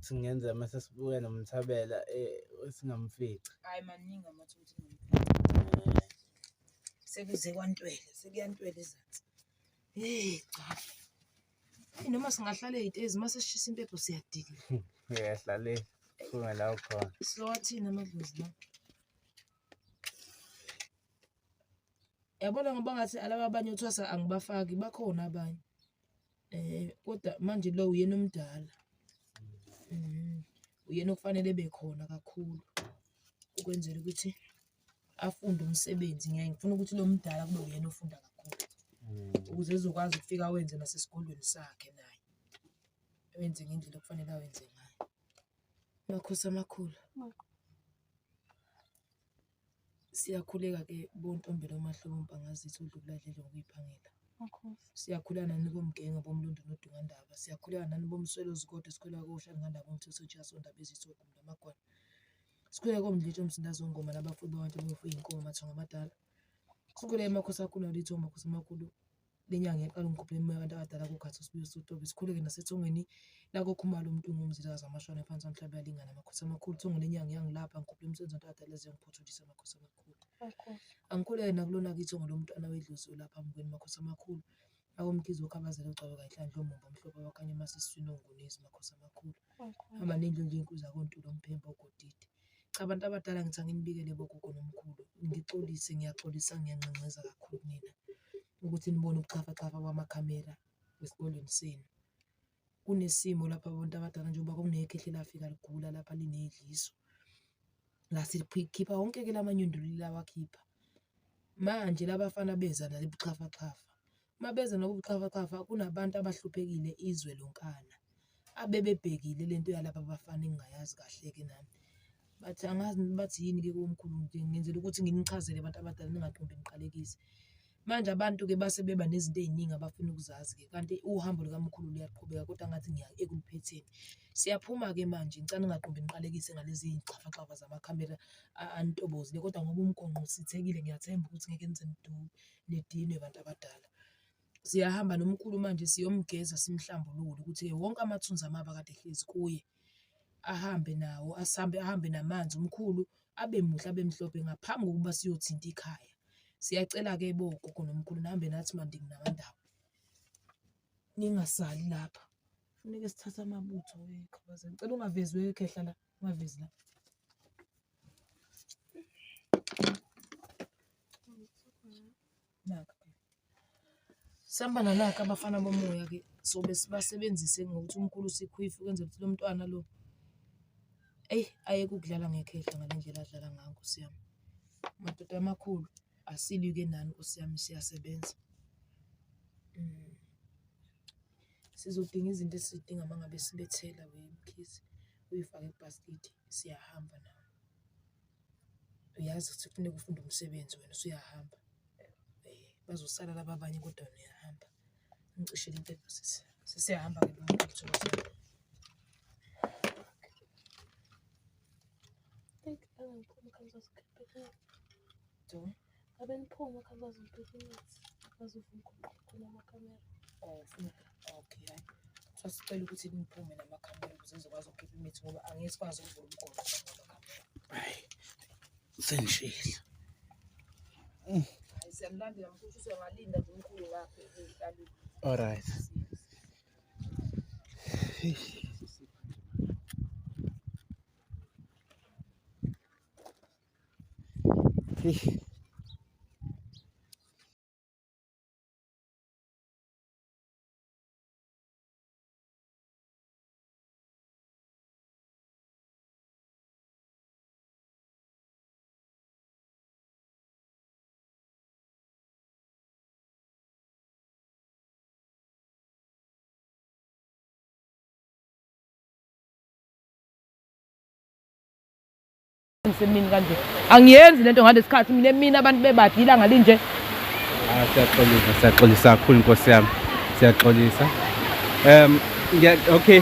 Singenza mase sibuya nomthabela singamfici. Hhayi maningi amathuba okuthi sekuze kwantwela, sekuyantwela ezansi. Hheyi cha. Eyi noma singahlala ey'tezi uma sesishisa impepho siyadika. Uyahlalela, phume la ukhona. Sizowathini amadlozi la? Yabona ngoba ngathi alaba abanye uthwasa angibafaki bakhona abanye. Kodwa manje lo uyena omdala. Uyena okufanele ebe khona kakhulu ukwenzela ukuthi afunde umsebenzi. Ngiyaye ngifune ukuthi lo mdala kube uyena ofunda kakhulu ukuze ezokwazi ukufika awenze nasesikolweni sakhe naye, awenze ngendlela okufanele awenze ngayo. Makhosi amakhulu. Siyakhuleka-ke boNtombela oMahlobo Mpangazitha uDlukuladlela ngokuyiphangela. Siyakhuleka nani boMgenge boMlondo noDungandaba. Siyakhuleka nani boMswelo Zikode sikhuleka koShangandaba uMthetho Jaso Ndabezitha oGumbi Lamagwala. Sikhuleka koMdletshe uMsindazi Ongoma nabafuyi babantu abafuye iy'nkomo mathongo amadala. Sikhuleke makhosi akhulu nalitho makhosi amakhulu. Lenyanga yaqala ukungikhuphela imimoya yabantu abadala kokhatha sibuye sotobe sikhuleke nasethongweni lakoKhumalo uMntungwa uMzilikazi wamashona phansi amhlaba uyalingana amakhosi amakhulu thongo lenyanga iyangilapha ngikhuphula umsebenzi wabantu abadala eziyangiphothulisa amakhosi amakhulu. Angikhuleke nakulona kithongo lomntwana wedlozi olapha mngweni makhosi amakhulu akomkhize okhabazela ogcwabe kayihlandla omumbu omhlophe abakhanya emasiswini ongunezi makhosi amakhulu hamba nendlu inkuzi akontula omphembe ogodide. Cha bantu abadala ngithi anginibikele bogogo nomkhulu, ngixolise ngiyaxolisa ngiyanxenxeza kakhulu kunina ukuthi nibone ubuxhakaxhaka bamakhamera esikolweni senu. Kunesimo lapha abantu abadala njengoba kunekhehla elafika ligula lapha linedliso, lase likhipha wonke-ke la manyundululu lawakhipha. Manje la bafana beza nalo buxhavaxhava, uma beza nalobu buxhavaxhava kunabantu abahluphekile izwe lonkana abebebhekile le nto yalaba bafana engingayazi kahle-ke nami. Bathi angazi bathi yini-ke komkhulu ngenzela ukuthi nginichazele bantu abadala ningaqumbi niqalekise. Manje abantu-ke base beba nezinto ey'ningi abafuna ukuzazi-ke kanti uhambo lukamkhulu luyaqhubeka kodwa ngathi ngiya ekuluphetheni. Siyaphuma-ke manje ngicela ningaqumbi niqalekise ngalezi y'xhavaxhava zamakhamera anitobozile kodwa ngoba umgonqo usithekile ngiyathemba ukuthi ngeke nize nidinwe bantu abadala. Siyahamba nomkhulu manje siyomgeza simhlambulule ukuthi-ke wonke amathunzi amabi akade ehlezi kuye ahambe nawo, asambe ahambe namanzi umkhulu abe muhle abe mhlophe ngaphambi kokuba siyothinta ikhaya. Siyacela-ke bogogo nomkhulu nihambe nathi maNdini namaNdaba, ningasali lapha. Funeke sithathe amabutho we Ngicela ungavezi we khehla la, ungavezi la. Nakho. Sihamba nanaka abafana bomoya-ke sobe sibasebenzise ngokuthi umkhulu sikhwife ukwenzela ukuthi lo mntwana lo eyi ayeke ukudlala ngekhehla ngale ndlela adlala ngayo nkosi yami. Madoda amakhulu asilwi-ke nani nkosi yami siyasebenza. Sizodinga izinto esizidinga uma ngabe sibethela we Mkhize, uyifake kubhasikidi siyahamba nawe. Uyazi ukuthi kufuneka ufunde umsebenzi wena usuyahamba. Bazosala laba abanye kodwa wena uyahamba. Ngicishele impepho sisi. Sesiyahamba-ke Do. Ngabe niphuma kha bazobheka imithi bazovuma ukukhona amakhamera. Oh, ufuna okay, hayi. Sasicela ukuthi niphume namakhamera ukuze nizokwazi ukukhipha imithi ngoba angeke sikwazi ukuvula umgoqo ngamakhamera. Hayi. Sengishilo. Hayi siyamlandela mkhulu usho uyangalinda nje umkhulu ngapha ehlalweni. All right. Eish. Ngisemini kanje. Angiyenzi lento ngalesikhathi mina emini abantu bebade ilanga linje. Ah, siyaxolisa, siyaxolisa kakhulu Nkosi yami. Siyaxolisa. Okay.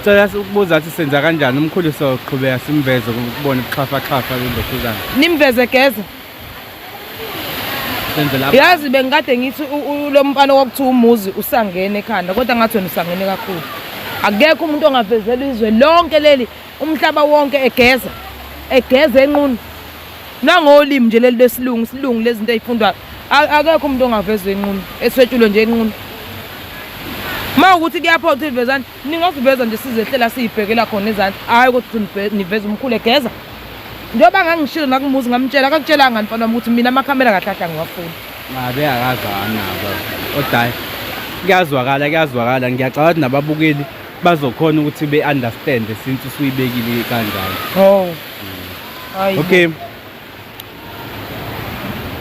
Cela ukubuza ukuthi senza kanjani umkhulu soqhubeka simveze ukubona ubuxhafaxhafa bendokhuzana. Nimveze geza. Senze lapha. Yazi bengikade ngithi lo mfana kwakuthiwa umuzi usangene ekhanda kodwa ngathi wena usangene kakhulu. Akekho umuntu ongavezela izwe lonke leli, umhlaba wonke egeza, egeza enqunu. Nangolimi nje leli lesilungu, isilungu lezinto ey'fundwayo. Akekho umuntu ongavezwa enqunu, eswetshulwe nje enqunu. Uma ukuthi kuyaphoqa ukuthi vezani, ningasiveza nje sizehlela siyibhekela khona ezansi. Hhayi ukuthi niveze umkhulu egeza. Njengoba ngangishilo nakumuzi ngamtshela, akakutshelanga mfana wami ukuthi mina amakhamera kahle kahle angiwafuni. Ngabe akazani nabo. Kodwa hhayi, kuyazwakala, kuyazwakala. Ngiyacabanga ukuthi nababukeli bazokhona ukuthi be-understand since usuyibekile kanjalo. Oh. Hayi. Okay.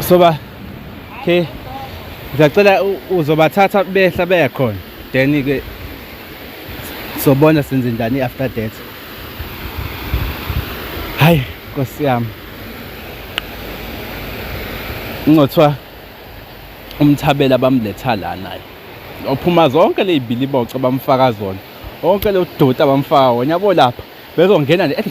Soba okay. Ngiyacela uzobathatha behla beya khona. Then ke sobona senze njani after that. Hayi Nkosi yami. Ngothiwa umthabela bamletha la naye. Ophuma zonke lezibiliboco bamfaka zona. Wonke lo doti abamfaka wona yabo lapha bezongena nje ethi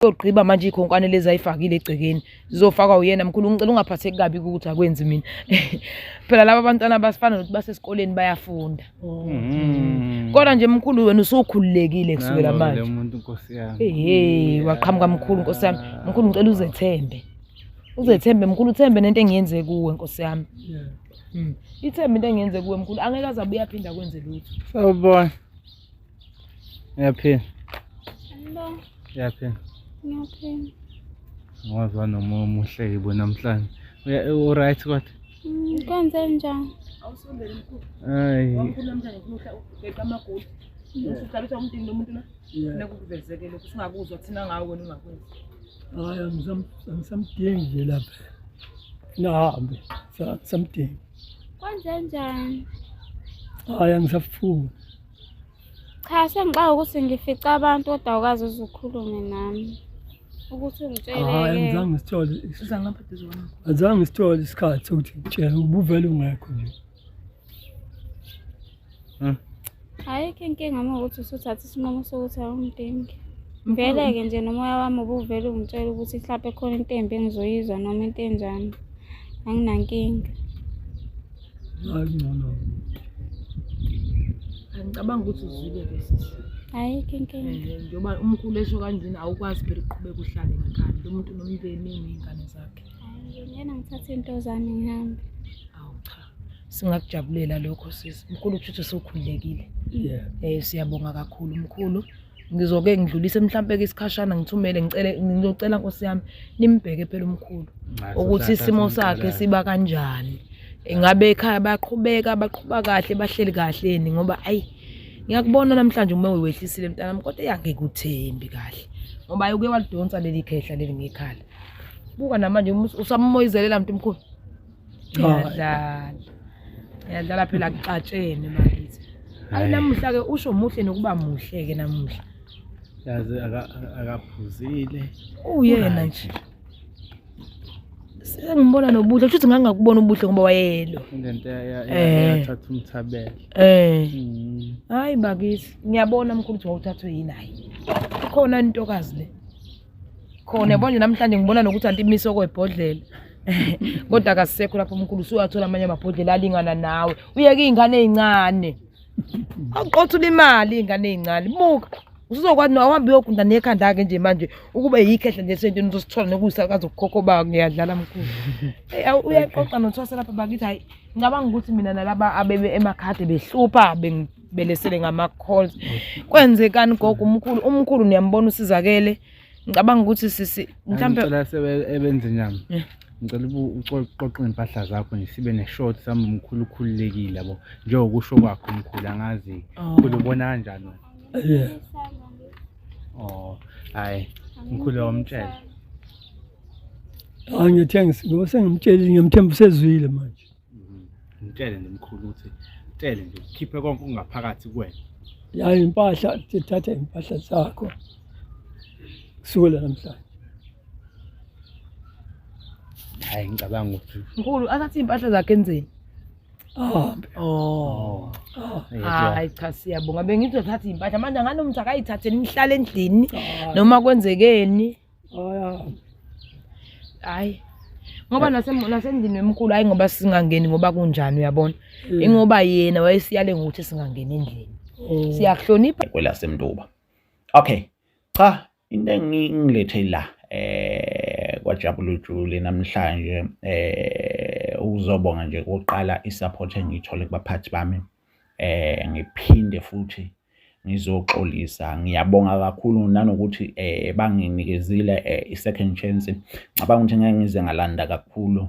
Yogqiba manje ikhonkwane lezi ayifakile egcekeni zizofakwa uyena mkhulu. Ngicela ungaphatheki kabi ukuthi akwenzi mina. Phela laba bantwana basifana nokuthi basesikoleni bayafunda. Kodwa nje mkhulu wena usukhululekile kusukela manje. Umuntu Nkosi yami. Hey, waqhamuka mkhulu Nkosi yami. Mkhulu ngicela uzethembe. Uzethembe mkhulu, uthembe nento engiyenze kuwe Nkosi yami. Ithembe into engiyenze kuwe mkhulu. Angeke aze abuye aphinda kwenze lutho. Sawubona. Uyaphila? Hello, Uyaphila? ngiyaphila. Ngazwa nomoya omuhle yibo namhlanje. Uya u-right kodwa? Kwenze njani? Awusondele mkhulu. Hayi. Wamkhulu namhlanje ngifuna uhla ugeqa amagoli. Usuhlala uthi lo muntu la. Nekukuvezeke lokhu singakuzwa thina ngawe wena ungakwenzi. Hayi, angisamdingi nje lapha. Nahambe, samdingi. Kwenze njani? Hayi, angisafuni. Cha, sengixaka ukuthi ngifica abantu kodwa awukaze uze ukhulume nami. Ukuthi Hayi, ungitsheleke. angizange sithole, Siza ngapha duze kwami. azange sithole isikhathi sokuthi ngitshele, ubuvele ungekho nje. Ayikho inkinga uma ukuthi usuthatha isinqumo sokuthi awungidingi. Vele-ke nje nomoya wami ubuvele ungitshela ukuthi mhlampe khona into embi engizoyizwa noma into enjani. Anginankinga. Hayi ngcono. Angicabanga ukuthi uzwile-ke sisi. Ayikho inkinga. Eh, njengoba umkhulu esho kanjena awukwazi phela ukuqhubeka uhlale ngekhaya. Lo muntu nomndeni ney'ngane zakhe. Hayi ngiyongena ngithathe iy'nto zami ngihambe. Awu cha. Singakujabulela lokho sisi. Mkhulu kusho ukuthi usukhululekile. Yeah. Eh siyabonga kakhulu mkhulu. Ngizoke ngidlulise mhlampe ke isikhashana ngithumele ngicele ngizocela Nkosi yami nimbheke phela umkhulu ukuthi isimo sakhe siba kanjani. Ingabe ekhaya bayaqhubeka baqhuba kahle bahleli kahle yini ngoba ayi ngiyakubona namhlanje uma uwehlisile mntanami kodwa eyangikuthembi kahle ngoba ayi uke walidonsa leli khehla leli ngekhala. Buka namanje usammoyizelela mntu mkhulu. Ngiyadlala. Ngiyadlala phela kuxatshene bakithi. Hayi namuhla ke usho muhle nokuba muhle ke namuhla. Yazi akaphuzile. Uyena nje. Sengibona nobuhle, kusho ukuthi ngangakubona ubuhle ngoba wayelo. Lento yathatha umthabela. Eh. Hayi bakithi, ngiyabona mkhulu ukuthi wawuthathwe yini hayi. Ikhona intokazi le. Khona yabona nje namhlanje ngibona nokuthi anti imise okwebhodlela. Kodwa akasekho lapho umkhulu usuyathola amanye amabhodlela alingana nawe. Uyeke iy'ngane ey'ncane. Awuqothula imali iy'ngane ey'ncane. Buka. Usuzokwazi no awuhambe uyogunda nekhanda-ke nje manje ukube yikhehla nje sentweni uzosithola nokuyisakaza ukukhokho ba ngiyadlala mkhulu. Hey, uyaqoqa nothwasa lapha bakithi hayi ngicabanga ukuthi mina nalaba abebe emakhade behlupha bengibelesele ngama-calls. Kwenzekani gogo umkhulu umkhulu niyambona usizakele. Ngicabanga ukuthi sisi mhlampe Ngicela sebe ebenze nyama. Yeah. Ngicela uqoqe impahla zakho nje sibe ne-short sami umkhulu ukhululekile yabo. Njengokusho kwakho umkhulu angazi. Oh. Mkhulu ubona kanjani wena? Yeah. Oh, hayi mkhulu wamtshela. Hayi ngiyathenga ngoba sengimtshelile ngiyamthemba usezwile manje. Ngitshele nje mkhulu ukuthi tshele nje ukhiphe konke okungaphakathi kuwena. Ya impahla thatha impahla zakho. Kusukela namhlanje. Hayi ngicabanga ukuthi mkhulu athathe iy'mpahla zakhe enzeni. Ahambe. Oh. oh. Hayi cha siyabonga bengithi uthatha iy'mpahla manje angani umuntu akayithathe nihlale endlini noma kwenzekeni. Hayi. Ngoba nasendlini yomkhulu hayi ngoba singangeni ngoba kunjani uyabona. Ingoba yena wayesiyale ngokuthi singangeni endlini. Oh. Siyakuhlonipha. kwelaseMtuba. Okay. Cha, into engilethe la kwajabulujule namhlanje ukuzobonga nje kokuqala i-support engiyithole kubaphathi bami ngiphinde futhi ngizoxolisa. Ngiyabonga kakhulu nanokuthi banginikezile i-second chance. Ngicabanga ukuthi ngeke ngize ngalanda kakhulu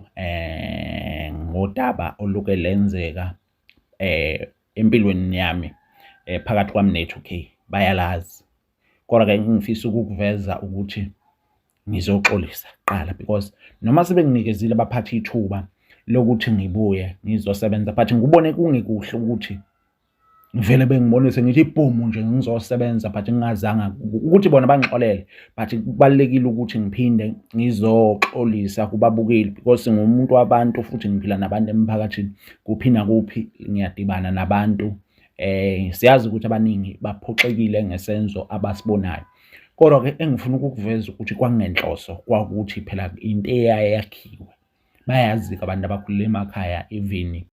ngodaba oluke lenzeka empilweni yami phakathi kwami ne-2K bayalazi. Kodwa-ke ngifisa ukukuveza ukuthi ngizoxolisa kuqala because noma sebenginikezile abaphathi ithuba lokuthi ngibuye ngizosebenza but ngikubone kungekuhle ukuthi ngivele bengibone sengithi ibhomu nje ngizosebenza but ngingazanga ukuthi bona bangixolele but kubalulekile ukuthi ngiphinde ngizoxolisa kubabukeli because ngumuntu wabantu futhi ngiphila nabantu emphakathini kuphi nakuphi ngiyadibana nabantu siyazi ukuthi abaningi baphoxekile ngesenzo abasibonayo. Kodwa ke engifuna ukukuveza ukuthi kwangenhloso kwakuthi phela into eyayakhiwe bayazi-ke abantu abakhulele emakhaya even.